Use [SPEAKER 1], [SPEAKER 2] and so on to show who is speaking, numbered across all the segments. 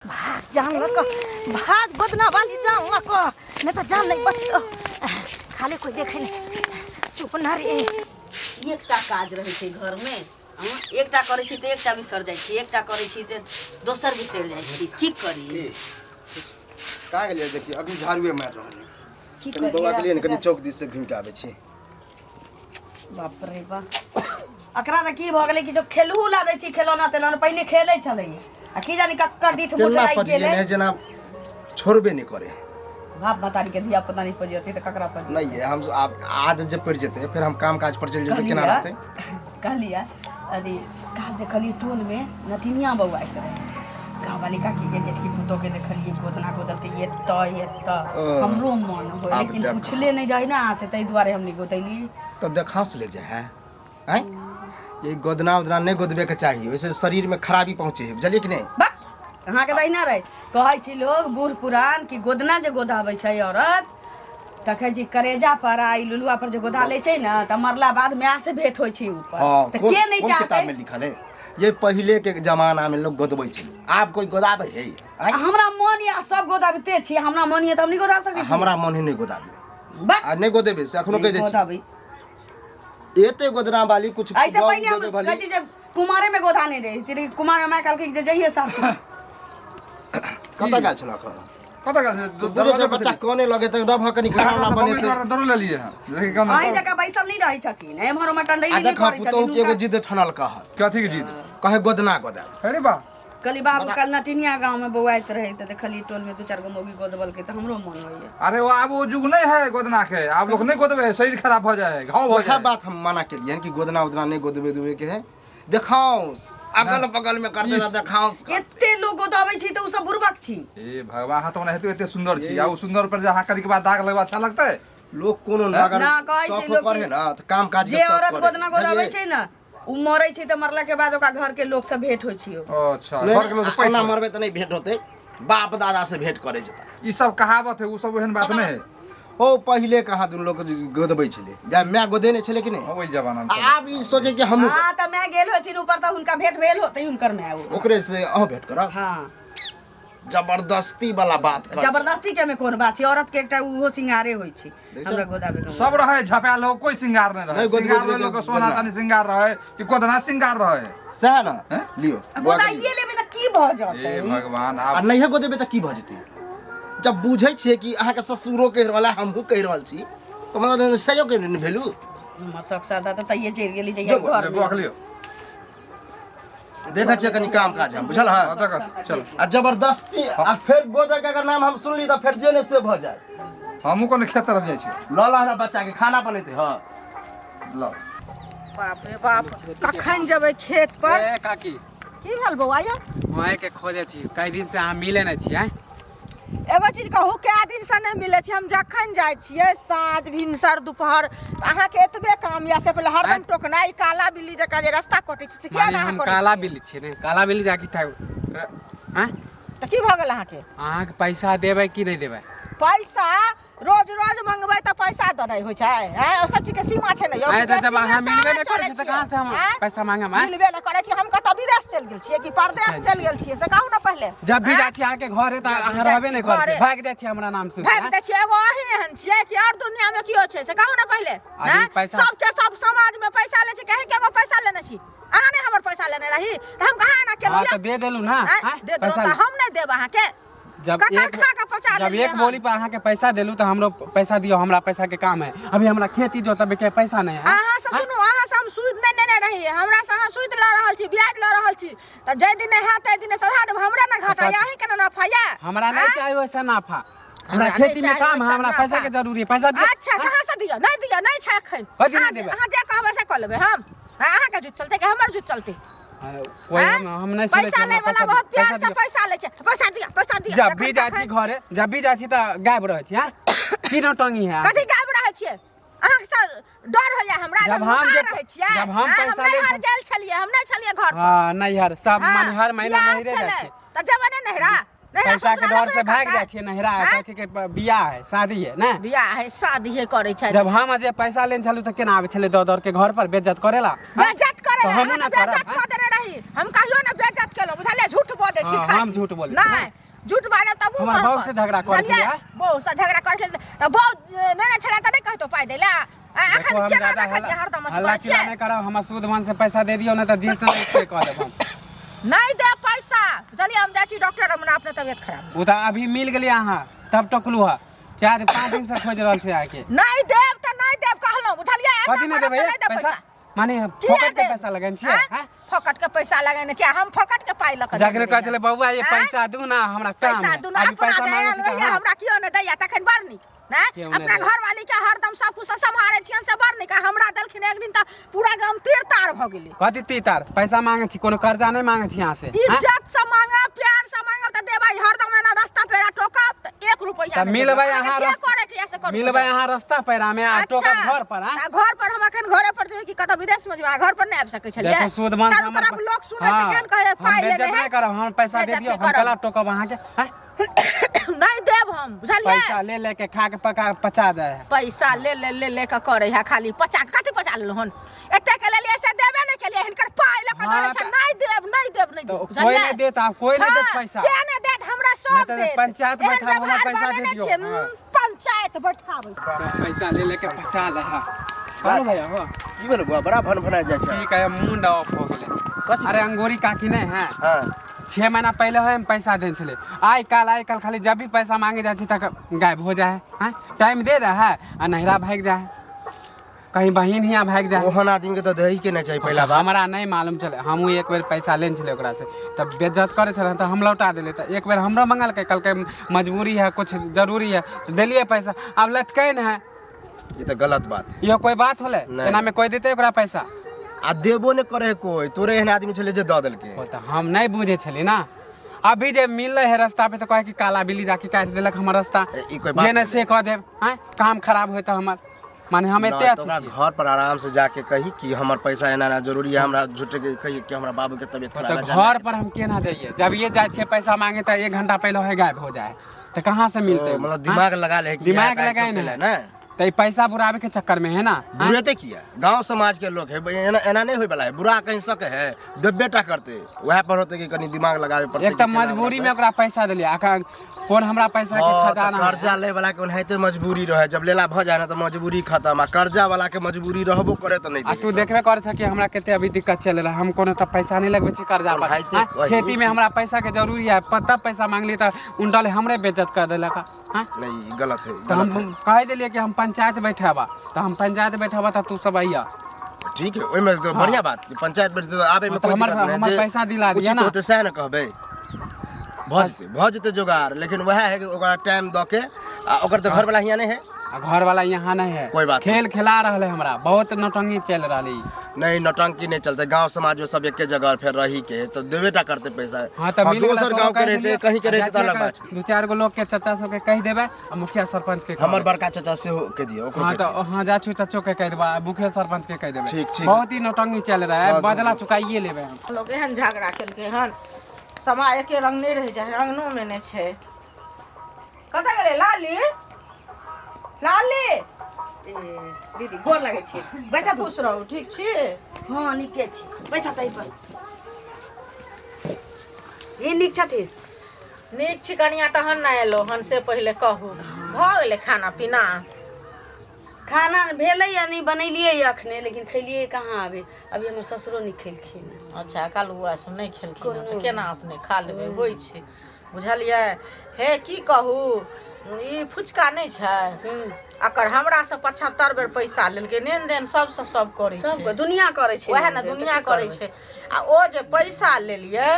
[SPEAKER 1] भाग जान लऽ कऽ भाग गोदना वाली जान लऽ कऽ नहि तऽ जान नहि बचतौ खाली कोइ देखै नहि चुप ना रे।
[SPEAKER 2] एकटा काज रहै छै घरमे, हँ, एकटा करै छी तऽ एकटा बिसरि जाइ छी, एकटा करै छी तऽ दोसर बिसरि जाइ छी। की करी?
[SPEAKER 3] की कहाँ गेलियै? देखियौ, अभी झाड़ुए मारि रहल है।
[SPEAKER 2] की
[SPEAKER 3] कनि बौआ के लिए ने कनि
[SPEAKER 2] करियै?
[SPEAKER 3] चौक दिस से घुमि के आबै छी।
[SPEAKER 2] बाप रे बाप, एकरा तऽ की भऽ गेलै कि जो खेलहु ला दै छी खेलौना तेलौना। पहिने खेलै छलै आ की जानी कक्कर डीठ मुठ
[SPEAKER 3] तेना
[SPEAKER 2] लागि
[SPEAKER 3] पजिए
[SPEAKER 2] गेलै
[SPEAKER 3] नहि जेना छोड़बे नहि करे।
[SPEAKER 2] बाप महतारी के धिया पुता नहि पजियतै तऽ ककरा पजियतै?
[SPEAKER 3] नहि ये, हम आब आदत जे पड़ि जेतै, फेर हम काम काज पर चलि जेबै, केना रहतै?
[SPEAKER 2] कहलियै अरे काल देखलियै टोलमे नटिनिया बौआइत रहै। गाँववाली काकी के जेठकी पुतोह के देखलियै गोदना गोदलकै एतऽ एतऽ।
[SPEAKER 3] ओ,
[SPEAKER 2] हमरो मन होय
[SPEAKER 3] आब
[SPEAKER 2] लेकिन
[SPEAKER 3] देख।
[SPEAKER 2] पुछले नहि जाइ ने अहाँ से, ताहि दुआरे हम नहि गोदैलियै।
[SPEAKER 3] तऽ देखाउस ले जाइ है आँय, ये गोदना उदना नहि गोदबे के चाही, ओहिसे शरीर में खराबी पहुँचे है, बुझलियै कि नहि?
[SPEAKER 2] बक, अहाँके तऽ अहिना रहै। कहै छी लोग बूढ़ पुरान कि गोदना जे गोदाबै छै औरत तखन छी करेजा पर आ ई लुलुआ पर जे गोदा लै छै ने तऽ मरला बाद माय से भेंट होइ छै ऊपर।
[SPEAKER 3] हाँ,
[SPEAKER 2] तऽ
[SPEAKER 3] कोन
[SPEAKER 2] के नहि
[SPEAKER 3] कोन
[SPEAKER 2] चाहतै?
[SPEAKER 3] किताब में लिखल है? ये पहले के जमाना में लोग गोदबै छै, आब कोई गोदाबै है आँय?
[SPEAKER 2] हमरा मन या सब गोदाबिते छी, हमरा मन या तऽ हम नहि गोदा सकै छी।
[SPEAKER 3] हमरा मन है नहि गोदाबी।
[SPEAKER 2] बक,
[SPEAKER 3] आ नहि गोदेबै से अखनो कहि दै छी।
[SPEAKER 2] गोदाबै।
[SPEAKER 3] एते गोदना वाली कुछ
[SPEAKER 2] ऐसे
[SPEAKER 3] गौ
[SPEAKER 2] पहिने हम
[SPEAKER 3] गोदे वाली।
[SPEAKER 2] कहै छी जे कुमारे में गोदा नहि रही, लेकिन कुमार में माय कहलकै जे जइहे सासु।
[SPEAKER 3] कतऽ गेल छलक?
[SPEAKER 4] कतऽ गेल छलै?
[SPEAKER 3] बुझै छै बच्चा कोने लगे तऽ रभ कनि खाना उना बनेतै।
[SPEAKER 4] दौड़ लेलियै हँ लेकिन कम
[SPEAKER 2] अहीं जकाँ बैसल नहि रहै छथिन, एम्हर ओम्हर टंडैली
[SPEAKER 3] आ
[SPEAKER 2] नहि
[SPEAKER 3] देखा
[SPEAKER 2] करै
[SPEAKER 3] पुतोहु
[SPEAKER 2] छथिन।
[SPEAKER 3] के एगो
[SPEAKER 2] हुनका-
[SPEAKER 3] जिद ठनल कह।
[SPEAKER 4] कथी के जीत?
[SPEAKER 3] कहे गोदना गोदा।
[SPEAKER 4] अरे बा
[SPEAKER 2] कहली बाबू कल नटिनिया गाँव में बौआइत रहै तऽ देखलियै टोल में दू चारि गो मौगी गोदबलकै तऽ हमरो मन होइया।
[SPEAKER 4] अरे वो आब वो युग नहीं है गोदना के, आब लोग नहीं गोदबे है, शरीर खराब हो जाए, घाव हो
[SPEAKER 3] वएह
[SPEAKER 4] जाए।
[SPEAKER 3] बात हम मना केलियन कि गोदना उदना नहि गोदबे दुबे के है, देखाउस अगल बगल में करते ना देखाउस।
[SPEAKER 2] एते लोग गोदाबै छै तऽ ओ सब बुड़बक छी।
[SPEAKER 4] ए भगवान, हाथ ओना हेतु एते सुंदर छी आ उ सुंदर पर जे अहाँ करी के बाद दाग लगबा अच्छा लगतै?
[SPEAKER 3] लोग कोनो अगर
[SPEAKER 2] ना, कहै छै
[SPEAKER 3] शौक
[SPEAKER 2] लोक
[SPEAKER 3] करे
[SPEAKER 2] कि
[SPEAKER 3] ना तऽ काम काज के
[SPEAKER 2] जे
[SPEAKER 3] शौक
[SPEAKER 2] औरत
[SPEAKER 3] करे,
[SPEAKER 2] गोदना गोदाबै
[SPEAKER 3] बुझलियै?
[SPEAKER 2] छै ने ओ मरै छै तऽ मरला के बाद ओकरा घर के लोग सब भेंट होइ छै।
[SPEAKER 4] अच्छा,
[SPEAKER 3] नहि,
[SPEAKER 4] घर के लोग
[SPEAKER 3] आ
[SPEAKER 4] पैठ
[SPEAKER 3] ओना
[SPEAKER 4] होय।
[SPEAKER 3] मरबै तऽ नहि भेंट होतै, बाप दादा से भेंट करे जेता।
[SPEAKER 4] ई सब कहावत है, उ सब एहन बात नहीं है।
[SPEAKER 3] ओ पहिले कहाँ दुनू लोग गोदबै छलै, गाय माय गोदेने छलै कि नहि?
[SPEAKER 4] ओहि जमाना में।
[SPEAKER 3] आ आब ई सोचे कि हमहूँ
[SPEAKER 2] हाँ तऽ माय गेल होथिन ऊपर तऽ हुनका भेंट भेल होतै, हुनकर माय ओ।
[SPEAKER 3] ओकरे से अहूँ भेंट करब।
[SPEAKER 2] हाँ।
[SPEAKER 3] जबरदस्ती वाला बात कर।
[SPEAKER 2] जबरदस्ती के में कोन बात छै? औरत के एकटा उहो सिंगारे होइ छै।
[SPEAKER 3] देखै छौ?
[SPEAKER 2] हमरा गोदाबे के
[SPEAKER 4] सब रहे झपायल हो, कोई सिंगार नहीं रहे।
[SPEAKER 3] नहीं, गोद-
[SPEAKER 4] सिंगार
[SPEAKER 3] गोद-
[SPEAKER 4] में लोग
[SPEAKER 3] गोद-
[SPEAKER 4] सोना
[SPEAKER 3] गोदना।
[SPEAKER 4] चांदी सिंगार रहे कि गोदना सिंगार रहे?
[SPEAKER 3] सएह ने।
[SPEAKER 4] हैं?
[SPEAKER 3] लियो बौआ के लियो।
[SPEAKER 2] गोदाइए लेबै तऽ की भऽ
[SPEAKER 4] ए
[SPEAKER 2] जेतै?
[SPEAKER 4] भगवान
[SPEAKER 3] आ
[SPEAKER 4] आब
[SPEAKER 3] नहिए गोदेबै तऽ की भऽ जेतै? जब बुझै छियै कि अहाँके ससुरो कहि रहल है, हमहूँ कहि रहल छी, तऽ मतलब सहयोग के ने भेलू।
[SPEAKER 2] हमर शौक सादा तऽ तैये चलि गेली जहिया
[SPEAKER 3] जो,
[SPEAKER 2] घर
[SPEAKER 4] बौआ के लियो।
[SPEAKER 3] देखै छियै कनि काम काज हम, बुझल है?
[SPEAKER 4] हाँ, देखऽ, चल।
[SPEAKER 3] आ जबरदस्ती आ फेर गोदे के अगर नाम हम सुनली तऽ फेर जे ने से भऽ जाय।
[SPEAKER 4] हमहूँ कोनो खेत तरफ जाइ छी।
[SPEAKER 3] लऽ लऽ हमरा बच्चा के खाना बनेतै। हँ
[SPEAKER 4] ल।
[SPEAKER 2] बाप रे बाप, कखन जेबै खेत पर?
[SPEAKER 5] ए काकी।
[SPEAKER 1] की भेल बौआ यौ?
[SPEAKER 5] अहें के खोजै छी, कई दिन से अहाँ मिले नहि छी आँय।
[SPEAKER 1] एगो चीज कहू, कए दिनसँ नहि मिलै छै? हम जखन जाइ छियै साँझ भिनसर दुपहर तऽ अहाँके एतबे काम यऽ से पहिले हरदम
[SPEAKER 5] आँय?
[SPEAKER 1] टोकनाइ, काला बिल्ली जकाँ जे रास्ता कटै छै से किया
[SPEAKER 5] माने
[SPEAKER 1] ने अहाँ
[SPEAKER 5] हम
[SPEAKER 1] करै
[SPEAKER 5] काला
[SPEAKER 1] छियै?
[SPEAKER 5] बिल्ली छियै ने, काला बिल्ली जाके आँय?
[SPEAKER 1] तऽ की भऽ गेल अहाँके?
[SPEAKER 5] अहाँके पैसा देबै कि नहि देबै?
[SPEAKER 1] पैसा रोज रोज मंगबै तऽ पैसा देनाइ होइ छै? आँय, ओ सब चीजके सीमा छै ने यौ।
[SPEAKER 5] आँय, तऽ जब
[SPEAKER 1] बेसीमे
[SPEAKER 5] अहाँ मिलबे
[SPEAKER 1] सारा
[SPEAKER 5] नहि करै
[SPEAKER 1] चलै
[SPEAKER 5] छियै तऽ कहाँ से हम
[SPEAKER 1] आँय?
[SPEAKER 5] पैसा मांगब आँय?
[SPEAKER 1] मिलबे नहि करै छी, हम कतऽ विदेश चलि गेल छियै कि परदेश चलि गेल छियै से कहू ने पहिले।
[SPEAKER 5] जब भी
[SPEAKER 1] आँय?
[SPEAKER 5] जाइ छी अहाँके घरे तऽ
[SPEAKER 1] जब
[SPEAKER 5] अहाँ
[SPEAKER 1] जाइ
[SPEAKER 5] रहबे
[SPEAKER 1] छी
[SPEAKER 5] नहि करै
[SPEAKER 1] घरे।
[SPEAKER 5] छियै, भागि जाइ छियै हमरा नाम सुनि
[SPEAKER 1] भागि दै छियै। एगो अहीं एहन छियै कि आओर दुनियामे केओ छै से कहू ने पहिले?
[SPEAKER 5] अभी
[SPEAKER 1] आँय?
[SPEAKER 5] पैसा-
[SPEAKER 1] सबके सब समाजमे पैसा लै छै, कहीं के एगो पैसा लेने छी अहाँ? नहि हमर पैसा लेने रही तऽ हम कहाँ एना केलहुँ?
[SPEAKER 5] हाँ तऽ दे देलहुँ ने।
[SPEAKER 1] आँय?
[SPEAKER 5] आँय?
[SPEAKER 1] दे देलहुँ
[SPEAKER 5] पैसा
[SPEAKER 1] तऽ हम नहि देब अहाँके?
[SPEAKER 5] जब
[SPEAKER 1] ककर
[SPEAKER 5] एक
[SPEAKER 1] खा कऽ पचा
[SPEAKER 5] जब
[SPEAKER 1] लेलियै
[SPEAKER 5] एक
[SPEAKER 1] हन?
[SPEAKER 5] बोली पर अहाँके पैसा देलू तऽ हमरो पैसा दियौ, हमरा पैसा के काम है, अभी हमरा खेती जोतबे के पैसा नहीं है।
[SPEAKER 1] अहाँ से सुनू, अहाँ से हम सूद नहि लेने रही, हमरा से अहाँ सूद लऽ रहल छी, ब्याज लऽ रहल छी, तऽ जाहि दिन हैत ताहि दिन सधा देब। हमरा ने घाटा यऽ, अहीं के ने नफा यऽ?
[SPEAKER 5] हमरा नहीं
[SPEAKER 1] आँय?
[SPEAKER 5] चाहिए वैसा नाफा, हमरा
[SPEAKER 1] हमरा
[SPEAKER 5] खेती
[SPEAKER 1] नहि
[SPEAKER 5] में
[SPEAKER 1] चाही
[SPEAKER 5] काम है,
[SPEAKER 1] वैसा
[SPEAKER 5] हमरा पैसा
[SPEAKER 1] नाफा।
[SPEAKER 5] के जरूरी है, पैसा दियौ।
[SPEAKER 1] अच्छा, कहाँ से दियौ? नहि दियौ, नहि छै एखन।
[SPEAKER 5] कथी नहि
[SPEAKER 1] अहाँ
[SPEAKER 5] देबै?
[SPEAKER 1] अहाँ जे कहबै से कऽ लेबै हम। अहाँके जुत चलतै कि हमर जुत चलतै?
[SPEAKER 5] कोई
[SPEAKER 1] आँय?
[SPEAKER 5] हम नहीं सुनै
[SPEAKER 1] पैसा
[SPEAKER 5] छी,
[SPEAKER 1] लै
[SPEAKER 5] हमरा
[SPEAKER 1] वाला
[SPEAKER 5] पैसा
[SPEAKER 1] बहुत
[SPEAKER 5] दियौ,
[SPEAKER 1] प्यार
[SPEAKER 5] पैसा
[SPEAKER 1] से
[SPEAKER 5] दियौ।
[SPEAKER 1] पैसा लै छै, पैसा दिअ, पैसा दिअ।
[SPEAKER 5] जब भी
[SPEAKER 1] जखन
[SPEAKER 5] जाइ छी
[SPEAKER 1] तखन-
[SPEAKER 5] घरे, जब भी जाइ छी तऽ गायब रहै छी। हाँ, की नौटंकी है?
[SPEAKER 1] कथी गायब रहै छियै? अहाँके से डर होइया हमरा?
[SPEAKER 5] जब
[SPEAKER 1] जब
[SPEAKER 5] हम
[SPEAKER 1] हम
[SPEAKER 5] जे-
[SPEAKER 1] रहै छियै?
[SPEAKER 5] जब हम
[SPEAKER 1] आँय,
[SPEAKER 5] पैसा लै
[SPEAKER 1] नैहर
[SPEAKER 5] छी-
[SPEAKER 1] गेल छलियै, हम नहि छलियै घर पर।
[SPEAKER 5] हाँ, नैहर सब
[SPEAKER 1] हाँ,
[SPEAKER 5] माने हर महीना
[SPEAKER 1] बियाह
[SPEAKER 5] नैहरे जाइ
[SPEAKER 1] छलै,
[SPEAKER 5] छी।
[SPEAKER 1] तऽ जेबै ने नैहरा? नैहरा
[SPEAKER 5] पैसा के
[SPEAKER 1] ससुरा
[SPEAKER 5] डर से
[SPEAKER 1] लगबे
[SPEAKER 5] भाग
[SPEAKER 1] करतै।
[SPEAKER 5] जाइ छियै नैहरा,
[SPEAKER 1] आँय?
[SPEAKER 5] कहै छै कि बियाह है, शादी है ने।
[SPEAKER 1] बियाह है, शादी है करै छै।
[SPEAKER 5] जब हम जे पैसा लेने छलहुँ तऽ केना आबै छलै दऽ दौड़ के घर पर बेज्जत करेला?
[SPEAKER 1] बेज्जत करे
[SPEAKER 5] तऽ हमहूँ
[SPEAKER 1] अहाँ
[SPEAKER 5] ने
[SPEAKER 1] तऽ बेज्जत
[SPEAKER 5] करब,
[SPEAKER 1] कऽ देने रही। हम कहियो ने बेज्जत केलहुँ, बुझलियै? झूठ बजै छी
[SPEAKER 5] हाँ,
[SPEAKER 1] खाली।
[SPEAKER 5] हम झूठ बोलै छी,
[SPEAKER 1] नहि, झूठ बाजब तऽ मुँह
[SPEAKER 5] हमर
[SPEAKER 1] पर
[SPEAKER 5] बहू से झगड़ा करै
[SPEAKER 1] बुझलियै?
[SPEAKER 5] छलियै?
[SPEAKER 1] बहू से झगड़ा करै छलियै तऽ बहू नहि ने छलै तऽ नहि कहितो पाइ दै लए। आ,
[SPEAKER 5] देखो,
[SPEAKER 1] एखन
[SPEAKER 5] हम
[SPEAKER 1] केना
[SPEAKER 5] ज्यादा
[SPEAKER 1] देखै छियै, हरदम अथी
[SPEAKER 5] हल्ला
[SPEAKER 1] करै
[SPEAKER 5] चिल्ला
[SPEAKER 1] छियै?
[SPEAKER 5] नहि करब। हमर सूद मन से पैसा दे दियौ, नहि तऽ जे से से कऽ देब हम।
[SPEAKER 1] नहि देब पैसा, बुझलियै? हम जाइ छी डॉक्टर, हमरा अपने तबियत खराब।
[SPEAKER 5] ओ तऽ अभी मिल गेलियै अहाँ तब टोकलू हँ, 4-5 दिन से खोजि रहल छै अहाँके।
[SPEAKER 1] नहि देब तऽ नहि देब कहलहुँ, बुझलियै? एना
[SPEAKER 5] कथी नहि
[SPEAKER 1] करब
[SPEAKER 5] देबै?
[SPEAKER 1] तऽ नहि देब
[SPEAKER 5] पैसा माने
[SPEAKER 1] किया
[SPEAKER 5] फोकट के
[SPEAKER 1] देब?
[SPEAKER 5] पैसा लगेने छियै?
[SPEAKER 1] आँय?
[SPEAKER 5] आँय?
[SPEAKER 1] फोकट के पैसा लगेने छियै? हम फोकट के पाइ लऽ कऽ
[SPEAKER 5] जखन
[SPEAKER 1] देने
[SPEAKER 5] कहै छलै
[SPEAKER 1] रहियै।
[SPEAKER 5] बौआ ये
[SPEAKER 1] आँय?
[SPEAKER 5] पैसा दू ना, हमरा काम
[SPEAKER 1] पैसा
[SPEAKER 5] है।
[SPEAKER 1] दू ना,
[SPEAKER 5] अभी
[SPEAKER 1] अपना
[SPEAKER 5] पैसा
[SPEAKER 1] जे
[SPEAKER 5] मांगै
[SPEAKER 1] आयल
[SPEAKER 5] छी तऽ
[SPEAKER 1] रहैया
[SPEAKER 5] हाँ।
[SPEAKER 1] हमरा केओ नहि दैया तखन बड़ नीक ने।
[SPEAKER 5] केओ नहि
[SPEAKER 1] अपना
[SPEAKER 5] दैया।
[SPEAKER 1] घरवाली के हरदम सब कुछ सम्हारे छियनि से बड़ नीक, आ हमरा देलखिन एक दिन तऽ पूरा गाम तीर तार भऽ गेलै।
[SPEAKER 5] कथी ती तार? पैसा मांगे छी, कोनो कर्जा नहि मांगे छी अहाँ से, आँय?
[SPEAKER 1] इज्जत से मांगब, प्यार से मांगब तऽ देबै। हरदम एना रास्ता पेड़ा टोकब तऽ एक रुपैआ
[SPEAKER 5] तऽ
[SPEAKER 1] नहि
[SPEAKER 5] मिलबै
[SPEAKER 1] देबै।
[SPEAKER 5] अहाँ
[SPEAKER 1] जे करे के यऽ से करू।
[SPEAKER 5] मिलबै अहाँ रास्ता पैरा में आ टोकब घर पर, आँय?
[SPEAKER 1] आ घर पर हम अखन घरे पर जेबै कि कतऽ विदेश में जेबै? अहाँ घर पर नहि आबि सकै छलियै?
[SPEAKER 5] देखो सूद मन
[SPEAKER 1] चारू तरफ लोक सुनै छै, केहन कहै
[SPEAKER 5] हम
[SPEAKER 1] पाइ लेने
[SPEAKER 5] बेइज्जत
[SPEAKER 1] है।
[SPEAKER 5] नहि करब, हम पैसा दे
[SPEAKER 1] बेइज्जत
[SPEAKER 5] दियौ।
[SPEAKER 1] नहि
[SPEAKER 5] हम
[SPEAKER 1] करब।
[SPEAKER 5] कला टोकब अहाँके, आँय?
[SPEAKER 1] नहि देब हम, बुझलियै?
[SPEAKER 5] पैसा ले लेके खा के पका पचा दे है।
[SPEAKER 1] पैसा ले ले ले ले के करे है खाली। पचा के कथी पचा लेलहुँ हन? एते के लेलियै से देबे नहि केलियै। हिनकर पाइ लऽ कऽ
[SPEAKER 5] हाँ,
[SPEAKER 1] दौड़ै छै।
[SPEAKER 5] तऽ-
[SPEAKER 1] नहि देब, नहि देब, नहि
[SPEAKER 5] तऽ
[SPEAKER 1] देब,
[SPEAKER 5] कोइ
[SPEAKER 1] बुझलियै?
[SPEAKER 5] नहि देत आब, कोइ नहि देत
[SPEAKER 1] हाँ,
[SPEAKER 5] पैसा।
[SPEAKER 1] के नहि देत? हमरा सब
[SPEAKER 5] नहि तऽ
[SPEAKER 1] देत।
[SPEAKER 5] पंचायत
[SPEAKER 1] एहन
[SPEAKER 5] बैठाबू, हमरा
[SPEAKER 1] व्यवहार
[SPEAKER 5] पैसा दे
[SPEAKER 1] बनेने
[SPEAKER 5] दियौ।
[SPEAKER 1] छियै,
[SPEAKER 5] हाँ।
[SPEAKER 1] पंचायत बैठाबै।
[SPEAKER 5] सब पैसा ले लेके पचा ले है। चलो भैया हो।
[SPEAKER 3] की भेल बुआ, बड़ा भन भना जाइ छै?
[SPEAKER 5] की कहे, मूड ऑफ हो गेलै।
[SPEAKER 3] कथी?
[SPEAKER 5] अरे अंगूरी काकी नहि है?
[SPEAKER 3] हाँ।
[SPEAKER 5] 6 महीना पहले है हम पैसा देने छलै। आइ काल आइ काल खाली जब भी पैसा मांगे जाइ छी तक गायब हो जाए है। टाइम दे दे है आ नैहरा भागि जाए है, कहीं बहिन हियाँ भागि जाए।
[SPEAKER 3] ओहन आदमी के तऽ दही के नहि चाही पहिला बात।
[SPEAKER 5] हमरा नहि मालूम छलै। हमहूँ एक बेर पैसा लेने छलियै ओकरासँ तऽ बेज्जत करै छलै तऽ हम लौटा देलियै। तऽ एक बेर हमरो मंगलकै, कहलकै मजबूरी है, कुछ जरूरी है, तऽ देलियै पैसा। आब लटकै ने है।
[SPEAKER 3] ई तऽ गलत बात है।
[SPEAKER 5] इहो कोई बात होलै?
[SPEAKER 3] नहि।
[SPEAKER 5] एनामे कोई देतै ओकरा पैसा?
[SPEAKER 3] आ देबो नहि करे है कोई, तोरे एहन आदमी छलै जे दऽ देलकै।
[SPEAKER 5] ओ तऽ हम नहि बुझै छली ना। अभी जे मिललै है रास्ता पे तऽ कहै कि काला बिल्ली जाके काटि देलक हमर रास्ता।
[SPEAKER 3] ए, ई कोई बात
[SPEAKER 5] जे नहि
[SPEAKER 3] भेलै?
[SPEAKER 5] से कह देब, आँय, काम खराब होतै हमर। माने हम एते
[SPEAKER 3] नहि, तऽ
[SPEAKER 5] अथी
[SPEAKER 3] ओकरा
[SPEAKER 5] छियै।
[SPEAKER 3] घर पर आराम से जाके कही कि हमर पैसा एना एना जरूरी है हमरा। झूठे के कही कि हमरा बाबू के तबियत खराब
[SPEAKER 5] तऽ
[SPEAKER 3] है, जाना
[SPEAKER 5] घर पर हम केना जइए? जब ये जाइ छियै पैसा मांगे तऽ एक घंटा पहिले है गायब हो जाए, तऽ कहाँ से मिलतै?
[SPEAKER 3] ओ, मतलब दिमाग लगा ले कि
[SPEAKER 5] दिमाग
[SPEAKER 3] इएह
[SPEAKER 5] लगाए
[SPEAKER 3] काटि
[SPEAKER 5] ने।
[SPEAKER 3] ने।
[SPEAKER 5] तऽ ई पैसा बुराबे के चक्कर में है ना, आँय?
[SPEAKER 3] बुरेते किया? गांव समाज के लोग है, एना एना नहीं होय वाला है। बुरा कहीं सके है, देबे टा करते। वएह पर होते कि कनी दिमाग लगावे पड़ते।
[SPEAKER 5] एक तऽ मजबूरी में ओकरा पैसा देलियै। अखन कोन हमरा पैसा के खजाना है?
[SPEAKER 3] कर्जा ले वाला के ओनाहिते मजबूरी रहे। जब लेला भ जाए ना तऽ मजबूरी खत्म, आ कर्जा वाला के मजबूरी रहबो करे तऽ नहीं
[SPEAKER 5] आ
[SPEAKER 3] देबे।
[SPEAKER 5] तू देखबे करे छ कि हमरा कते अभी दिक्कत चल रहा है। हम कोनो तऽ पैसा नहीं लगबै छी कर्जा पर।
[SPEAKER 3] ओनाहिते
[SPEAKER 5] आँय?
[SPEAKER 3] वही।
[SPEAKER 5] खेती में हमरा पैसा के जरूरी है, तब पैसा मांगली तऽ उनटल हमरे बेइज्जत कर देलक, आँय?
[SPEAKER 3] नहीं, ई गलत है।
[SPEAKER 5] तऽ
[SPEAKER 3] गलत
[SPEAKER 5] हम कहि देलियै कि हम पंचायत बैठाबा, तऽ हम पंचायत बैठाबा तऽ तू सब अइया।
[SPEAKER 3] है। ठीक है, ओहिमे तऽ बढ़िया बात कि पंचायत बैठते तऽ आबे में
[SPEAKER 5] हाँ, तऽ
[SPEAKER 3] कोई दिक्कत नहीं।
[SPEAKER 5] हमर
[SPEAKER 3] जे
[SPEAKER 5] पैसा दिला दिअ
[SPEAKER 3] उचित
[SPEAKER 5] ना।
[SPEAKER 3] होतै सएह ने कहबै। भऽ जेतै, भऽ जेतै जोगाड़, लेकिन वएह है कि ओकरा टाइम दऽ के। आ ओकर तऽ घरवाला हियाँ नहीं है?
[SPEAKER 5] आ घर वाला यहाँ नहीं है।
[SPEAKER 3] कोई बात
[SPEAKER 5] खेल खेला रहल है हमरा, बहुत नौटंकी चल रहल है।
[SPEAKER 3] नहीं, नौटंकी नहीं चलते। गांव समाज में सब एके जगह फेर रही के तो देबे टा करते पैसा।
[SPEAKER 5] हाँ, तऽ मिल गेला
[SPEAKER 3] दोसर
[SPEAKER 5] तऽ
[SPEAKER 3] गांव के
[SPEAKER 5] कहि
[SPEAKER 3] रहते,
[SPEAKER 5] देलियै।
[SPEAKER 3] कहीं के
[SPEAKER 5] आ
[SPEAKER 3] रहते तऽ
[SPEAKER 5] जाइ
[SPEAKER 3] अलग
[SPEAKER 5] छियै
[SPEAKER 3] बात छै।
[SPEAKER 5] दू चारि गो लोग के, चाचा सबके कहि देबै आ मुखिया सरपंच के
[SPEAKER 3] हमर
[SPEAKER 5] कहबै।
[SPEAKER 3] बड़का चाचा सेहो के दियौ, ओकरो
[SPEAKER 5] हाँ
[SPEAKER 3] कहि
[SPEAKER 5] तऽ
[SPEAKER 3] दियौ।
[SPEAKER 5] हाँ, जा छु चचो के कहि देबै आ मुखिया सरपंच के कहि देबै।
[SPEAKER 3] ठीक, ठीक।
[SPEAKER 5] बहुत ही नौटंकी चल रहा है।
[SPEAKER 3] हाँ,
[SPEAKER 5] बदला चुकाइए लेबै हम।
[SPEAKER 1] लोग एहन झगड़ा केलकै हन, समा एके रंग नहि रहि जाइ है, अंगनोमे नहि छै। कतऽ गेलै लाली? लाली!
[SPEAKER 2] ए, दीदी, गोर लगै छी, बैठा।
[SPEAKER 1] खुश रहू, ठीक छी?
[SPEAKER 2] हँ, नीके छी, बैठा तै पर। ई नीक छथिन?
[SPEAKER 1] नीक छी कनिया, तहन ने एलहुँ हन। से पहिले कहू, भऽ गेलै खाना पीना?
[SPEAKER 2] खाना भेलै या नहि, बनेलियै अखने, लेकिन खेलियै कहाँ अभी। अभी हमर ससुरो नहि खेलखिन।
[SPEAKER 1] अच्छा, काल्हि बौआ सब नहि खेलखिन हँ, तऽ केना अपने खा लेबै? होइ छै, बुझलियै? हे, की कहू, ई फुचका नहि छै, एकर हमरासँ 75 बेर पैसा लेलकै। लेन देन सबसँ सब करै छै।
[SPEAKER 2] सबके दुनिया करै छै।
[SPEAKER 1] वएह ने।
[SPEAKER 2] लेन देन, तऽ
[SPEAKER 1] दुनिया
[SPEAKER 2] की
[SPEAKER 1] करै
[SPEAKER 2] करबै?
[SPEAKER 1] छै। आ ओ जे पैसा लेलियै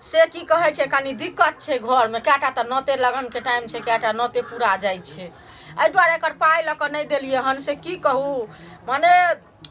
[SPEAKER 1] से की कहै छै, कनि दिक्कत छै घरमे। कएटा तऽ नोते लगनके टाइम छै, कएटा नोते पूरा जाइ छै, एहि दुआरे एकर पाइ लऽ कऽ नहि देलियै हन। से की कहू, मने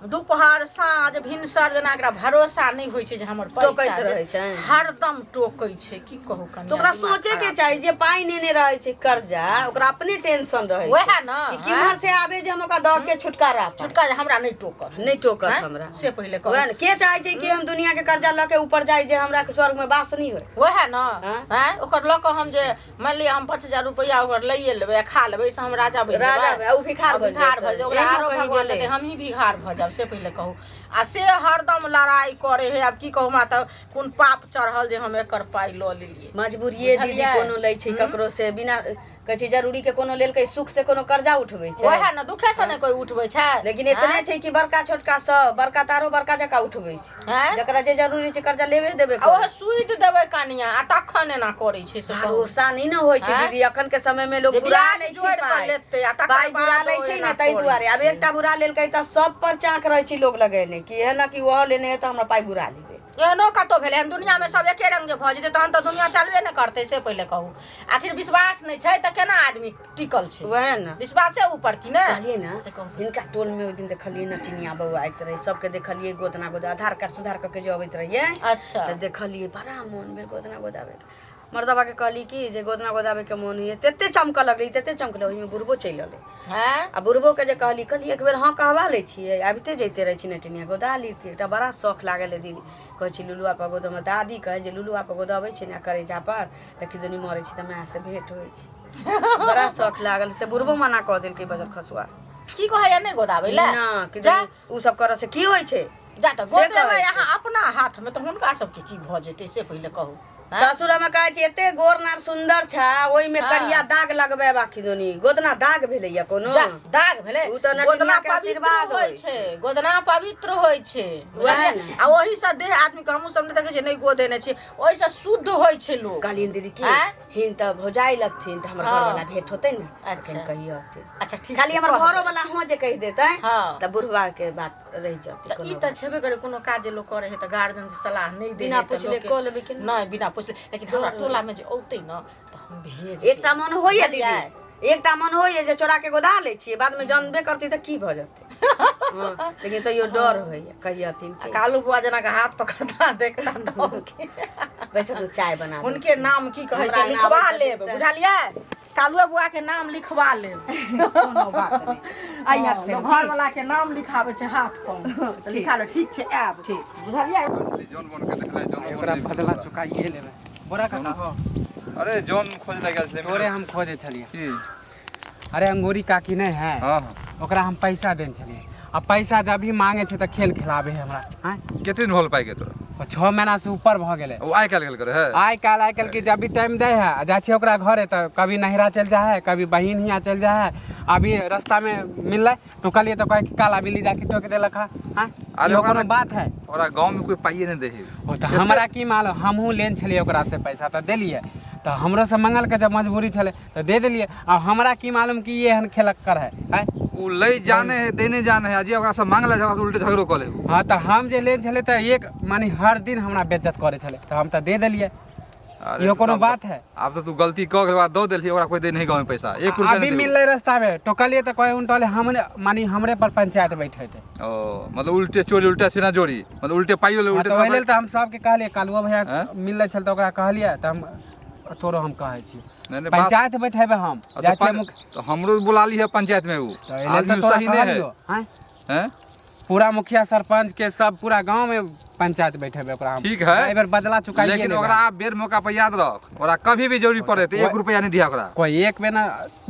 [SPEAKER 1] दुपहर साँझ भिनसर जेना एकरा भरोसा नहि होइ छै जे हमर पैसा
[SPEAKER 2] टोकैत रहै छै।
[SPEAKER 1] हरदम टोकै छै की कहू कनिया
[SPEAKER 2] तऽ ओकरा
[SPEAKER 1] दिमाग
[SPEAKER 2] सोचे के
[SPEAKER 1] खराब।
[SPEAKER 2] चाही जे पाइ नेने रहै छै कर्जा ओकरा अपने टेंशन रहै छै
[SPEAKER 1] वएह ने
[SPEAKER 2] कि किम्हर से आबे जे हम ओकरा दऽ के छुटकारा पाबी।
[SPEAKER 1] छुटका जे हमरा नहि टोकत
[SPEAKER 2] नहि टोकत
[SPEAKER 1] आँय?
[SPEAKER 2] हमरा
[SPEAKER 1] से पहिले कहू
[SPEAKER 2] वएह ने के चाहै छै कि हम दुनिया के कर्जा लऽ के ऊपर जाइ जे हमरा के स्वर्ग में वास नहि होय
[SPEAKER 1] वएह ने
[SPEAKER 2] आँय?
[SPEAKER 1] आँय ओकर लऽ कऽ हम जे मानि लिअ हम 5000 रुपैआ ओकर लैए लेबै आ खा लेबै से हम राजा बनि
[SPEAKER 2] राजा
[SPEAKER 1] जेबै
[SPEAKER 2] आ ओ भिखार
[SPEAKER 1] आ
[SPEAKER 2] बनि
[SPEAKER 1] भिखार भऽ
[SPEAKER 2] जेतै।
[SPEAKER 1] जेतै ओकरा
[SPEAKER 2] एहनो
[SPEAKER 1] आरो
[SPEAKER 2] कहीं
[SPEAKER 1] भगवान
[SPEAKER 2] भेलै।
[SPEAKER 1] देतै हमही भिखार भऽ जायब से पहिले कहू आ से हरदम लड़ाइ करै है आब की कहू हमरा तऽ कोन पाप चढ़ल जे हम एकर पाइ लऽ लेलियै
[SPEAKER 2] मजबूरिये दीदी
[SPEAKER 1] बुझलियै?
[SPEAKER 2] कोनो लै छै ककरो से बिना कहै छै जरूरी के कोनो लेलकै सुख से कोनो कर्जा उठबै छै
[SPEAKER 1] वएह ने दुखे से ने कोइ उठबै छै
[SPEAKER 2] लेकिन एतने छै कि बड़का छोटका सब बड़का तारो बड़का जकाँ उठबै छै
[SPEAKER 1] आँय?
[SPEAKER 2] जकरा जे जरूरी छै कर्जा लेबे देबे
[SPEAKER 1] आ ओहे सूद देबै कनिया आ तखन एना करै छै से कहू
[SPEAKER 2] भरोसा नहि ने होइ छै
[SPEAKER 1] आँय?
[SPEAKER 2] दीदी अखन के समय में लोग
[SPEAKER 1] जे
[SPEAKER 2] बुरा
[SPEAKER 1] ब्याज
[SPEAKER 2] लै छै
[SPEAKER 1] जोड़ि कऽ
[SPEAKER 2] पाइ
[SPEAKER 1] लेतै आ तकर
[SPEAKER 2] पाइ बुरा
[SPEAKER 1] बाद
[SPEAKER 2] लै
[SPEAKER 1] ओ
[SPEAKER 2] छै
[SPEAKER 1] एना
[SPEAKER 2] ने ताहि
[SPEAKER 1] करै
[SPEAKER 2] दुआरे आब
[SPEAKER 1] छै।
[SPEAKER 2] एकटा बुरा लेलकै तऽ सब पर चाँक रहै छै लोग लगेने कि एहन कि ओहो लेने है तऽ हमरा पाइ बुरा लेबै
[SPEAKER 1] एहनो कतौ भेलै हन दुनियामे सब एके रंग जे भऽ जेतै तहन तऽ दुनिया चलबे नहि करतै से पहिले कहू आखिर विश्वास नहि छै तऽ केना आदमी टिकल छै
[SPEAKER 2] वएह ने
[SPEAKER 1] विश्वासे ऊपर की ने
[SPEAKER 2] कहलियै ने
[SPEAKER 1] से कहू
[SPEAKER 2] हिनका टोल में ओहि दिन देखलियै नटिनिया बौआ आइत रहै सबके देखलियै गोदना गोदा आधार कार्ड सुधार कऽ के जे अबैत रहियै
[SPEAKER 1] अच्छा
[SPEAKER 2] तऽ देखलियै बड़ा मोन भेल गोदना गोदाबैके मर्दबा के कहली कि जे गोदना गोदाबे के मोन होइए तते चमकऽ लगलै तते चमकलै ओहिमे बुढ़बो चलि अलै
[SPEAKER 1] हैं
[SPEAKER 2] आ बुढ़बो के जे कहली कहली एक बेर हँ कहबा लै छियै आबिते जइते रहै छी नटिनिया गोदा लितियै एकटा बड़ा शौख लागल है दीदी कहै छी लुलुआ पर गोदमे दादी कहै जे लुलुआ पर गोदबै छै ने करेजा पर तऽ किदनी मरै छै तऽ माय से भेंट होइ छै बड़ा शौख लागल से बुढ़बो मना कऽ देलकै बजर खसुआ
[SPEAKER 1] की कहैया नहि गोदाबै लए
[SPEAKER 2] ना
[SPEAKER 1] जा
[SPEAKER 2] किदनी उ सब करऽ से की होइ छै
[SPEAKER 1] जा तऽ
[SPEAKER 2] से
[SPEAKER 1] गोदेबै
[SPEAKER 2] कहै छै।
[SPEAKER 1] अहाँ अपना हाथमे तऽ हुनका सबके की भऽ जेतै से पहिले कहू आँय?
[SPEAKER 2] ससुर हम कहै छै एते गोर नार सुन्दर छै ओहिमे
[SPEAKER 1] हाँ।
[SPEAKER 2] करिया दाग लगबे बाकी दोनी गोदना दाग भेलैया कोनो
[SPEAKER 1] जा दाग भेलै
[SPEAKER 2] उ तऽ
[SPEAKER 1] गोदना
[SPEAKER 2] नटिनिया के
[SPEAKER 1] पवित्र
[SPEAKER 2] आशीर्वाद
[SPEAKER 1] होइ
[SPEAKER 2] होइ
[SPEAKER 1] छै गोदना पवित्र होइ छै
[SPEAKER 2] वएह
[SPEAKER 1] बुझलियै?
[SPEAKER 2] ने।
[SPEAKER 1] आ ओहि से देह आदमी के हमहूँ सब नहि देखै छियै नहि गोदेने छी ओहि से शुद्ध होइ छै लोक
[SPEAKER 2] कहलियनि दीदी की
[SPEAKER 1] आँय?
[SPEAKER 2] हिन तऽ भौजाइ लगथिन तऽ हमर
[SPEAKER 1] हाँ।
[SPEAKER 2] घरवाला भेंट होतै ने
[SPEAKER 1] अच्छा।
[SPEAKER 2] तखन कहियथिन
[SPEAKER 1] अच्छा ठीक
[SPEAKER 2] खाली
[SPEAKER 1] छै,
[SPEAKER 2] हमर
[SPEAKER 1] कहबै।
[SPEAKER 2] घरो वाला हँ जे कहि देतै
[SPEAKER 1] हाँ।
[SPEAKER 2] तऽ बुढ़वा के बात रहि जेतै
[SPEAKER 1] तऽ ई
[SPEAKER 2] कोनो
[SPEAKER 1] तऽ छेबे करे कोनो काज जे लोक करे है तऽ गार्जियन से सलाह नहि दे
[SPEAKER 2] बिना
[SPEAKER 1] है तऽ
[SPEAKER 2] पुछले
[SPEAKER 1] लोकके-
[SPEAKER 2] कऽ लेबै केना?
[SPEAKER 1] नहि बिना पुछले लेकिन हमरा टोला में जे औतै ने तऽ हम भेज
[SPEAKER 2] एकटा मन होइए दीदी
[SPEAKER 1] बुझलियै?
[SPEAKER 2] एकटा मन होइए जे चोरा के गोदा लै छियै बादमे जानबे करतै तऽ की भऽ जेतै हँ, लेकिन तैयो डर होइए कहियथिन
[SPEAKER 1] आ
[SPEAKER 2] कि
[SPEAKER 1] कालू बुआ जेना के हाथ पकड़ता देखता तऽ की
[SPEAKER 2] वैसे तू चाय बना दे।
[SPEAKER 1] हुनके नाम की कहै छै
[SPEAKER 2] हमरा
[SPEAKER 1] लिखवा
[SPEAKER 2] नाम
[SPEAKER 1] लेब बुझलियै कालुआ बुआ के नाम लिखवा लेब
[SPEAKER 2] कोनो बात नहि छै। आइ हाथ फेर
[SPEAKER 1] घर वाला के नाम लिखाबै छै हाथ पर तऽ लिखा लो ठीक छै आयब
[SPEAKER 2] ठीक।
[SPEAKER 1] बुझलियै
[SPEAKER 4] जौन बन के देखले जौन बन
[SPEAKER 5] ओकरा
[SPEAKER 4] नहि
[SPEAKER 5] बदला
[SPEAKER 4] भेटल।
[SPEAKER 5] चुकाइए लेबै बोरा काका हो
[SPEAKER 4] अरे जौन खोज लए गेल छलै
[SPEAKER 5] तोरे हम खोजे छलियै
[SPEAKER 4] की
[SPEAKER 5] अरे अंगूरी काकी नहि है
[SPEAKER 4] हाँ हाँ
[SPEAKER 5] ओकरा हम पैसा देने छलियै आ पैसा जब भी मांगे छै तऽ खेल खिलाबे है हमरा आँय
[SPEAKER 4] कते दिन होल पाइ के तोरा
[SPEAKER 5] ओ 6 महीना से ऊपर भऽ गेलै
[SPEAKER 4] ओ आइ काल्हि गेल करे है
[SPEAKER 5] आइ काल्हि आइ काल्हि के जब भी टाइम दै है आ जाइ छियै ओकरा घरे तऽ कभी नहिरा चलि जाइ है कभी बहिन हियाँ चलि जाइ है अभी रास्तामे मिललै टोकलियै तऽ कहै कि काला बिल्ली जाके टोकि देलक हँ आँय
[SPEAKER 4] अरे
[SPEAKER 5] इहो
[SPEAKER 4] ओकरा
[SPEAKER 5] कोनो बात है
[SPEAKER 4] ओकरा गाँव में कोई पाइए नहीं दे है
[SPEAKER 5] ओ तऽ हमरा की मालूम हमहूँ लेने छलियै ओकरासँ पैसा तऽ देलियै तऽ हमरोसँ मंगलके जब मजबूरी छलै तऽ दे देलियै आब हमरा की मालूम कि ई एहन खेलक्कर है आँय
[SPEAKER 4] उ लै जाने है दे नहीं जाने है आ जे ओकरा से मांगले ओकरा से उल्टे झगड़ो कऽ ले उ।
[SPEAKER 5] हाँ तऽ हम जे लेने छलियै तऽ एक माने हर दिन हमरा बेज्जत करै छलै तऽ हम तऽ दे देलियै
[SPEAKER 4] अरे
[SPEAKER 5] इहो
[SPEAKER 4] तऽ
[SPEAKER 5] कोनो
[SPEAKER 4] तब-
[SPEAKER 5] बात है
[SPEAKER 4] आब तऽ तू गलती कऽ के बाद दऽ देलही ओकरा कोई दे नहीं गाँव में पैसा एक रुपया
[SPEAKER 5] अभी
[SPEAKER 4] नहीं देबो।
[SPEAKER 5] मिललै रास्ता में टोकलियै तऽ कहै उनटले हमरे माने हमरे पर पंचायत बैठेतै
[SPEAKER 4] ओ मतलब उल्टे चोरी उल्टा सीना जोड़ी मतलब उल्टे पाइयो ले
[SPEAKER 5] हाँ,
[SPEAKER 4] उल्टे
[SPEAKER 5] तऽ ओहि
[SPEAKER 4] तोरा
[SPEAKER 5] लेल तऽ हम सबके कहलियै कालुओ भैया
[SPEAKER 4] हैं?
[SPEAKER 5] मिललै छल तऽ ओकरा कहलियै तऽ हम तोरो हम कहै छियै
[SPEAKER 4] नहीं नहीं बात
[SPEAKER 5] पंचायत बैठेबै हम
[SPEAKER 4] अच्छा,
[SPEAKER 5] जाइ छियै
[SPEAKER 4] तो हमरो बुला ली है पंचायत में उ
[SPEAKER 5] तऽ एहि लेल
[SPEAKER 4] आदमी
[SPEAKER 5] तऽ तोरा
[SPEAKER 4] सही नहीं है
[SPEAKER 5] कहलियौ आँय
[SPEAKER 4] हैं
[SPEAKER 5] पूरा मुखिया सरपंच के सब पूरा गांव में पंचायत बैठेबै ओकरा हम
[SPEAKER 4] ठीक है
[SPEAKER 5] एहि बेर बदला चुकाइए
[SPEAKER 4] लेकिन
[SPEAKER 5] लेबै
[SPEAKER 4] ओकरा आप बेर मौका पर याद रख ओकरा कभी भी जरूरी पड़े तो एक रुपया नहीं दिया ओकरा
[SPEAKER 5] कोई एक बेर ना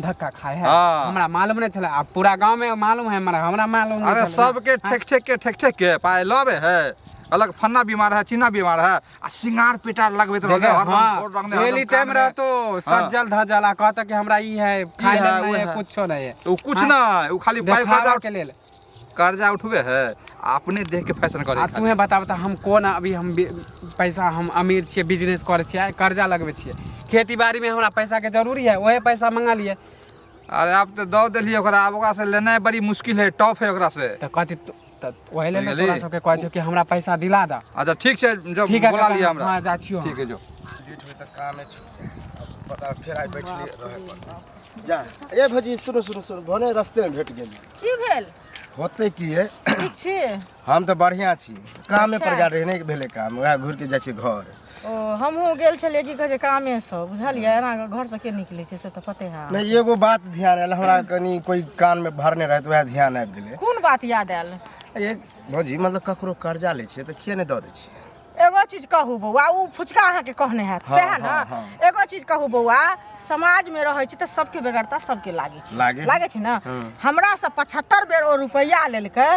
[SPEAKER 5] धक्का खाए है
[SPEAKER 4] हाँ।
[SPEAKER 5] हमरा मालूम नहीं छलै आब पूरा गांव में मालूम है हमरा हमरा मालूम नहीं
[SPEAKER 4] अरे
[SPEAKER 5] छलै।
[SPEAKER 4] सबके ठेक ठेक के ठेक ठेक के पाय लबे है अलग फन्ना बीमार है चिन्ना बीमार है आ सिंगार पेटार लगबैत रह
[SPEAKER 5] देखे,
[SPEAKER 4] हरदम
[SPEAKER 5] हाँ,
[SPEAKER 4] छोड़ रंगने हरदम
[SPEAKER 5] डेली
[SPEAKER 4] कान
[SPEAKER 5] टाइम
[SPEAKER 4] में।
[SPEAKER 5] रहतो सज्जल धजल आ कहता कि हमरा ई है खाए
[SPEAKER 4] है,
[SPEAKER 5] लेल
[SPEAKER 4] उ
[SPEAKER 5] नहीं है
[SPEAKER 4] है।
[SPEAKER 5] कुछो नहीं है
[SPEAKER 4] तो उ कुछ
[SPEAKER 5] हाँ।
[SPEAKER 4] ना उ खाली पाई
[SPEAKER 5] देखावे
[SPEAKER 4] कर्जा
[SPEAKER 5] के लेल
[SPEAKER 4] कर्जा उठबे है आ अपने देख के फैशन करे
[SPEAKER 5] आ तूहे बताब तऽ हम कोन अभी हम पैसा हम अमीर छियै बिजनेस करै छियै कर्जा लगबै छियै खेती बाड़ी में हमरा पैसा के जरूरी है ओहे पैसा मंगलियै
[SPEAKER 4] अरे आब तऽ दऽ देलियै ओकरा आब ओकरा से लेनाइ बड़ी मुश्किल है टफ है ओकरा से
[SPEAKER 5] तऽ कथी तऽ ओहि लेल ने
[SPEAKER 4] बुझलियै?
[SPEAKER 5] तोरा सबके कहै छियौ कि हमरा पैसा दिला दऽ
[SPEAKER 4] अच्छा ठीक छै जब
[SPEAKER 5] ठीक है
[SPEAKER 4] बोला
[SPEAKER 5] काका,
[SPEAKER 4] लिअ हमरा
[SPEAKER 5] हाँ जाइ छियौ हम।
[SPEAKER 4] ठीक है जो
[SPEAKER 3] लेट हुए तऽ कामे छूट जाए अब पता फेर आइ बैठले रहे पड़तै जा ए भौजी सुनू सुनू सुनू भने रस्ते में भेट गेली
[SPEAKER 1] की भेल
[SPEAKER 3] होते की है
[SPEAKER 1] ठीक छी?
[SPEAKER 3] हम तऽ बढ़िआँ छी, कामे पर
[SPEAKER 1] अच्छा।
[SPEAKER 3] गेल रही, नहि भेलै काम, वएह घुरि के जाइ छी घर।
[SPEAKER 1] ओ हमहूँ गेल छलियै की कहै छै कामेसँ, बुझलियै? एना घरसँ के निकलै छै से तऽ पते है।
[SPEAKER 3] नहि, एगो बात ध्यान आयल हमरा, कनि कोइ कानमे भरने रहै तऽ वएह ध्यान आबि गेलै।
[SPEAKER 1] कोन बात याद आयल?
[SPEAKER 3] ए भौजी, मतलब ककरो कर्जा लै छियै तऽ किए नहि दऽ दै छियै?
[SPEAKER 1] एगो चीज कहू बौआ, ओ फुचका अहाँके कहने हैत?
[SPEAKER 3] हाँ,
[SPEAKER 1] सएह ने?
[SPEAKER 3] हाँ, हाँ।
[SPEAKER 1] एगो चीज कहू बौआ, समाजमे रहै छी तऽ सबके बेगरता सबके लागै छै।
[SPEAKER 3] लागै।
[SPEAKER 1] लागै छै ने? हमरा से 75 बेर ओ रुपैआ लेलकै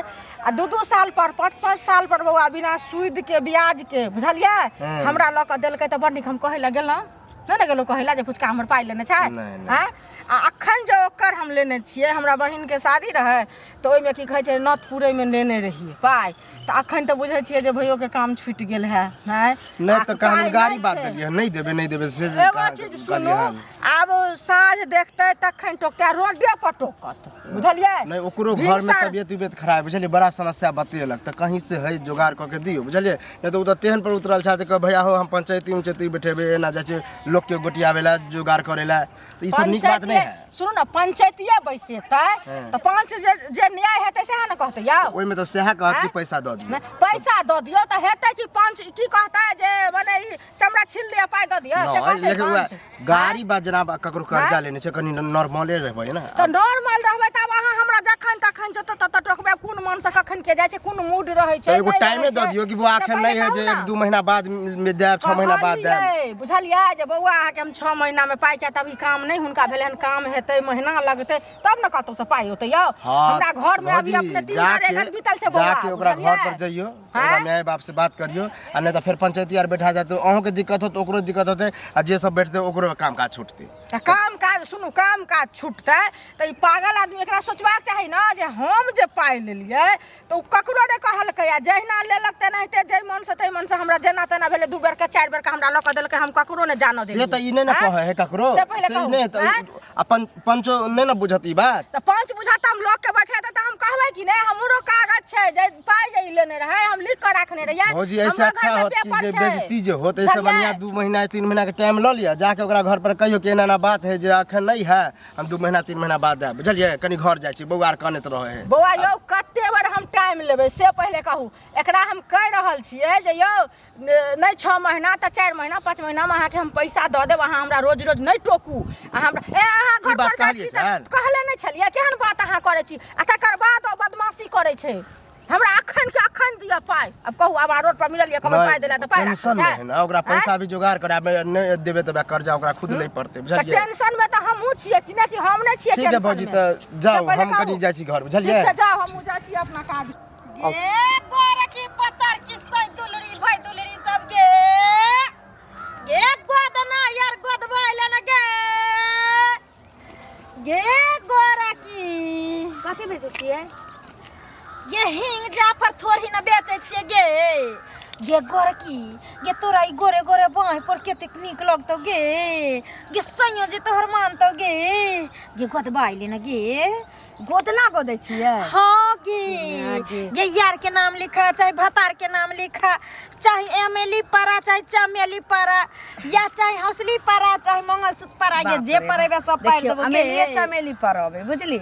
[SPEAKER 1] आ 2-2 साल पर, 5-5 साल पर बौआ, बिना सूद के ब्याज के, बुझलियै? हमरा लऽ कऽ देलकै तऽ बड़ नीक। हम कहै लए गेलहुँ नहि ने गेलहुँ कहै लए जे फुचका हमर पाइ लेने छै?
[SPEAKER 3] नहि, नहि।
[SPEAKER 1] आँय, आ अखन जे ओकर हम लेने छियै, हमरा बहिनके शादी रहै तऽ ओहिमे की कहै छै नथ पुरैमे लेने रहियै पाइ, तऽ अखन तऽ बुझै छियै जे भैयोके काम छुटि गेल है। नहि
[SPEAKER 3] नहि
[SPEAKER 1] आ
[SPEAKER 3] तऽ कहलहुँ
[SPEAKER 1] पाइ
[SPEAKER 3] गाड़ी
[SPEAKER 1] नहि
[SPEAKER 3] बात
[SPEAKER 1] छै।
[SPEAKER 3] देलियै, नहि देबै नहि देबै से जे
[SPEAKER 1] एगो चीज सुनू,
[SPEAKER 3] कहलियै हन।
[SPEAKER 1] आब साँझ देखतै तखन टोकतै, आ रोडे पर टोकत, बुझलियै?
[SPEAKER 3] नहि, ओकरो घरमे तबियत उबियत खराब, बुझलियै? बड़ा समस्या बतेलक, तऽ कहीं से है जोगाड़ कऽ के दियौ, बुझलियै? नहि तऽ ओ तऽ तेहन पर उतरल छथि कि भैया हो, हम पंचायती उंचायती बैठेबै, एना जाइ छै लोकके गोटियाबै लए, जोगाड़ करै लए, तऽ ई सब नीक बात नहि
[SPEAKER 1] पंचायतीये
[SPEAKER 3] है।
[SPEAKER 1] सुनू ने, पंचायतीये बैसेतै तऽ पंच जे जे न्याय हेतै सएह ने कहतै यौ?
[SPEAKER 3] ओहिमे तऽ सएह कहत कि
[SPEAKER 1] आँय?
[SPEAKER 3] पैसा दऽ दियौ।
[SPEAKER 1] नहि, पैसा दऽ दियौ तऽ हेतै कि पंच की कहतै जे मने ई चमड़ा छीन लिअ पाइ दऽ दिअ, से
[SPEAKER 3] नहि,
[SPEAKER 1] कहतै
[SPEAKER 3] लेकिन
[SPEAKER 1] पंच?
[SPEAKER 3] वएह गाड़ी बात, जेना ककरो कर्जा
[SPEAKER 1] आँय?
[SPEAKER 3] लेने छै, कनि नॉर्मले रहबै ने।
[SPEAKER 1] तऽ नॉर्मल रहबै तब अहाँ हमरा जखन तखन जतऽ ततऽ टोकबै? कोन मन से कखन के जाइ छै, कोन मूड रहै छै,
[SPEAKER 3] तऽ एगो
[SPEAKER 1] नहि
[SPEAKER 3] टाइमे
[SPEAKER 1] रहै
[SPEAKER 3] दऽ
[SPEAKER 1] छै।
[SPEAKER 3] दियौ कि बौआ
[SPEAKER 1] से
[SPEAKER 3] एखन
[SPEAKER 1] पहिले
[SPEAKER 3] नहि है,
[SPEAKER 1] कहू
[SPEAKER 3] जे
[SPEAKER 1] ने।
[SPEAKER 3] 1-2 महीना बाद मे देब, 6 महीना बाद देब।
[SPEAKER 1] कहलियै, बुझलियै जे बौआ अहाँके हम 6 महीनामे पाइ किया, तभी काम नहि हुनका भेलै हन, काम हेतै महीना लगतै तब ने कतौसँ पाइ औतै यौ।
[SPEAKER 3] हाँ,
[SPEAKER 1] हमरा घरमे अभी
[SPEAKER 3] भौजी,
[SPEAKER 1] अपने 3
[SPEAKER 3] जाके
[SPEAKER 1] रेगन बीतल छै बौआ,
[SPEAKER 3] जाके ओकरा घर पर
[SPEAKER 1] बुझलियै?
[SPEAKER 3] जइयो,
[SPEAKER 1] आँय?
[SPEAKER 3] ओकरा माय बाप से बात करियो, आ नहि तऽ फेर पंचायती आर बैठा जायत, अहूँके दिक्कत होत, ओकरो दिक्कत होतै, आ जे सब बैठतै ओकरो काम काज छूटतै।
[SPEAKER 1] तऽ काम काज सुनू, काम काज छूटतै तऽ ई पागल आदमी, एकरा सोचबाक चाही ने जे हम जे पाइ लेलियै तऽ ओ ककरो नहि कहलकै, आ जहिना लेलक तेनाहिते जाहि मनसँ ताहि मनसँ हमरा जेना तेना भेलै, 2 बेरके 4 बेरके हमरा लऽ कऽ देलकै, हम ककरो नहि जानऽ
[SPEAKER 3] से
[SPEAKER 1] देलियै।
[SPEAKER 3] तऽ ई नहि ने
[SPEAKER 1] आँय?
[SPEAKER 3] कहै है ककरो।
[SPEAKER 1] से पहिले
[SPEAKER 3] से ई
[SPEAKER 1] कहू,
[SPEAKER 3] नहि तऽ
[SPEAKER 1] आँय?
[SPEAKER 3] आ पंचो नहि ने बुझत ई बात।
[SPEAKER 1] तऽ पंच बुझत तऽ हम लोकके बैठेतै तऽ हम कहबै कि नहि हमरो कागज छै जे पाइ जे ई लेने रहै, हम लिख कऽ राखने रहियै।
[SPEAKER 3] भौजी, ऐसे
[SPEAKER 1] हमरो
[SPEAKER 3] अच्छा
[SPEAKER 1] घरमे
[SPEAKER 3] होत कि
[SPEAKER 1] पेपर
[SPEAKER 3] जे
[SPEAKER 1] छै।
[SPEAKER 3] बेइज्जती जे होत, ऐसे
[SPEAKER 1] बुझलियै?
[SPEAKER 3] बढ़िया 2 महीना 3 महीना के टाइम लऽ लिअ, जाके ओकरा घर पर कहियो कि एना एना बात है जे अखन नहीं है, हम 2 महीना 3 महीना बाद आयब, बुझलियै? कनि घर जाइ छी, बौआ आर कानैत रहै है।
[SPEAKER 1] बौआ यौ, कते बेर हम टाइम लेबै से पहिले कहू। एकरा हम कहि रहल छियै जे यौ नहि 6 महीना तऽ 4 महीना 5 महीनामे अहाँके हम पैसा दऽ देब, अहाँ हमरा रोज रोज नहि टोकू। आ हमरा ए अहाँ घर
[SPEAKER 3] ई बात
[SPEAKER 1] पर जाइ छी
[SPEAKER 3] कहलियै
[SPEAKER 1] तऽ
[SPEAKER 3] छल?
[SPEAKER 1] कहले नहि छलियै? केहन बात अहाँ करै छी? आ तकर बाद ओ बदमाशी करै छै, हमरा अखन के अखन दिअ पाइ। आब कहू, आब अहाँ रोड पर मिलल यऽ, कहबै पाइ देला तऽ पाइ राखै
[SPEAKER 3] टेंशन
[SPEAKER 1] छै?
[SPEAKER 3] मे है ना, ओकरा पैसा भी जोगाड़ कराबे, नहि देबै तऽ कर्जा ओकरा खुद लै पड़तै,
[SPEAKER 1] तऽ
[SPEAKER 3] बुझलियै?
[SPEAKER 1] टेंशन मे तऽ हमहूँ छियै कि नहि, कि हम नहि छियै
[SPEAKER 3] ठीक है
[SPEAKER 1] टेंशन
[SPEAKER 3] भौजी,
[SPEAKER 1] मे?
[SPEAKER 3] तऽ जाउ,
[SPEAKER 1] से पहिले
[SPEAKER 3] हम कनि
[SPEAKER 1] कहू।
[SPEAKER 3] जाइ छी घर, बुझलियै?
[SPEAKER 1] ठीक छै, जाउ, हमहूँ जाइ छी अपना काज।
[SPEAKER 6] गे गोरकी पतर की सै दुलरी भई दुलरी सब गे, गे गोदना यार गोदबाइले न गे, गे गोरकी।
[SPEAKER 2] कथी बेचै छियै?
[SPEAKER 6] गे हिंग जाफर थोड़ी न बेचै छियै गे। गे गोरकी गे, तोरा ई गोरे गोरे बाँहि पर कतेक नीक लगतौ गे। गे सैयो जे तोहर मानतौ गे। गे गोदबाइले न गे।
[SPEAKER 2] गोदना गोदै छियै?
[SPEAKER 6] हाँ गे।
[SPEAKER 2] हाँ गे।
[SPEAKER 6] गे यार के नाम लिखा चाहे भतार के नाम लिखा, चाहे एमेली पारा चाहे चमेली पारा, या चाहे हौसली पारा चाहे मंगलसूत्र पारा, गे
[SPEAKER 2] बाप
[SPEAKER 6] जे
[SPEAKER 2] रे
[SPEAKER 6] परेबे
[SPEAKER 2] बाप।
[SPEAKER 6] सब पारि
[SPEAKER 2] देखियौ,
[SPEAKER 6] देबो गे।
[SPEAKER 2] अमेलिए चमेली पड़बै, बुझली?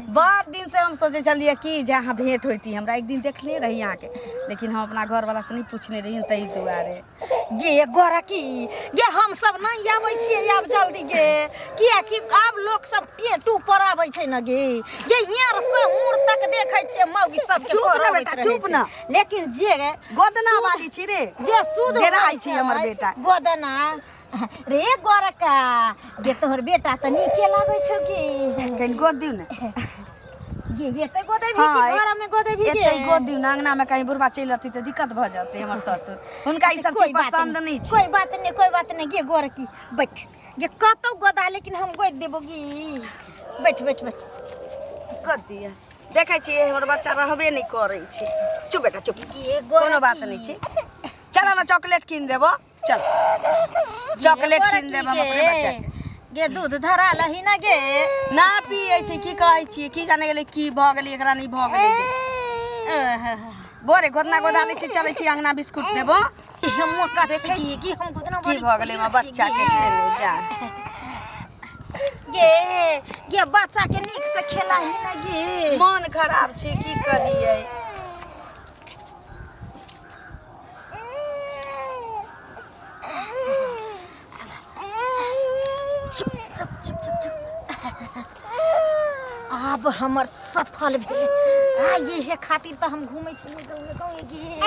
[SPEAKER 2] बड़ दिन से हम सोचै छलियै कि जे अहाँ भेंट होइती हमरा। एक दिन देखले रही अहाँके, लेकिन हम अपना घरवाला से नहि पूछने रही ताहि दुआरे।
[SPEAKER 6] गे गोरकी गे, हम सब नहीं आबै छियै आब जल्दी गे, कियाकि आब लोक सब टेटू पर आबै छै न गे। गे यार सब मुर तक देखै छियै मौगी सबके
[SPEAKER 2] चुप न
[SPEAKER 6] पढ़बैत
[SPEAKER 2] बेटा,
[SPEAKER 6] रहै
[SPEAKER 2] चुप
[SPEAKER 6] छै।
[SPEAKER 2] न।
[SPEAKER 6] लेकिन जे
[SPEAKER 2] गोदना वाली छी रे,
[SPEAKER 6] जे शुद्ध
[SPEAKER 2] घेराइ
[SPEAKER 6] होइ
[SPEAKER 2] छी हमर
[SPEAKER 6] छै,
[SPEAKER 2] बेटा।
[SPEAKER 6] गोदना रे गोरका गे, तोहर बेटा तऽ नीके लागै छौ गे।
[SPEAKER 2] कनि गोद दियौ ने।
[SPEAKER 6] गे एते गोदेबही
[SPEAKER 2] हाँ,
[SPEAKER 6] कि घर में गोदेबही गे?
[SPEAKER 2] एते गोद दियौ ने, अंगना में कहीं बुढ़बा चलि अथी तऽ दिक्कत भऽ जेतै हमर ससुर, हुनका ई सब
[SPEAKER 6] कोई
[SPEAKER 2] चीज
[SPEAKER 6] बात
[SPEAKER 2] पसंद नहीं छै।
[SPEAKER 6] कोई बात नहीं, कोई बात नहीं गे गोरकी, बैठ गे, कतौ गोदा लेकिन हम गोद देबो गे। बैठ बैठ बैठ।
[SPEAKER 2] गोद दिअ। देखै छियै हमर बच्चा रहबे नहि करै छै। चुप बेटा चुप।
[SPEAKER 6] गे
[SPEAKER 2] कोनो बात
[SPEAKER 6] गोरकी।
[SPEAKER 2] नहि छै, चल ने चॉकलेट कीन देबो, चल चॉकलेट कीन देब हम अपने बच्चा के।
[SPEAKER 6] गे दूध धरा लही ना गे।
[SPEAKER 2] ना पियै छै, की कहै छियै, की जाने गेलै की भऽ गेलै एकरा, नहि भऽ गेलै जे। बोरे गोदना गोदा लै छी, चलै छी अंगना, बिस्कुट देबो।
[SPEAKER 6] हम मौका देखै छी कि हम गोदना
[SPEAKER 2] की भऽ गेलै हमर बच्चा के से नहि जान।
[SPEAKER 6] गे गे बच्चा के नीक से खेलाही ना गे।
[SPEAKER 2] मन खराब छै, की करियै?
[SPEAKER 6] चुप चुप चुप चुप चुप। आब हमर सफल भेल। आ इहे खातिर तऽ हम घूमै छी गाँव गाँव गे।